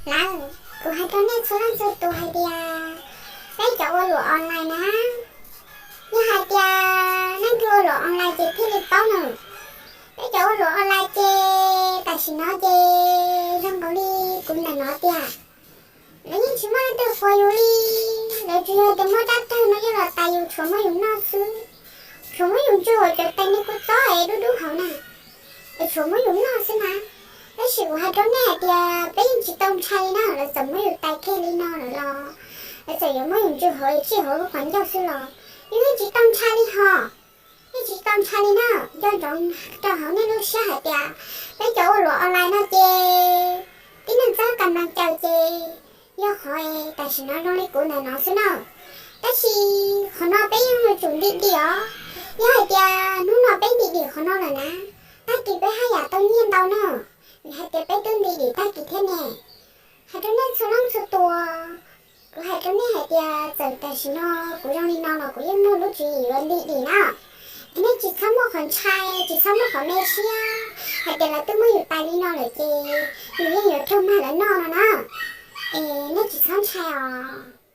Lawm, kuv hais rau nej txhua leej txhua tus hais tias peb cov ua luam online na, yog hais tias nej ua luam online ces thiaj li paub na. Peb cov ua luam online ces tam sim no ces zoo nkaus li kuv ntawm no tiag, lawv yeej tsis muaj leej twg qhuas yus li. Lawv tsuas yog tias muaj dab tawg no coj los tais yus tshuav muab yus noj xwb, tshuav muab yus ntsuag hauv cov tais niag kua txob es dub dub hauv na, es tshuav muab yus noj xwb na. Tab sis kuv hais rau nej hais tias peb yeej tsis tau ntshai li na, lawv txawm muab yus tais kiag li no lawm los, lawv txawm yuav muab yus ntsuag hauv es tsij hauv lub qhov ncauj xwb los, yus yeej tsis tau ntshai li hos. Yeej tsis tau ntshai li na, nco ntsoov rau hauv nej lub siab hais tias peb cov ua luam online no ces tib neeg txoj kam nplas caws ces yog qhov tam sim no zoo li kuv ntawm no xwb na. Tab sis qhov no peb yeej yuav tsum nti dim os. Yog hais tias hnub no peb nti dim qhov no lawm na, tag kis peb haj yam tau nyiaj ntau na, vim hais tias peb twb nti dim tag kis thiab ne. Hais rau nej txhua leej txhua tus, kuv hais rau nej hais tias txawm tam sim no kuv zoo li no los kuv yeej muaj lub tswv yim yuav nti dim na. Es nej tsis txhob muaj qhov ntshai, tsis txhob muaj qhov me siab hais tias lawv twb muab yus tais li no lawm ces yus yeej yuav raug mag lawv noj no na. Es nej tsis txhob ntshai os.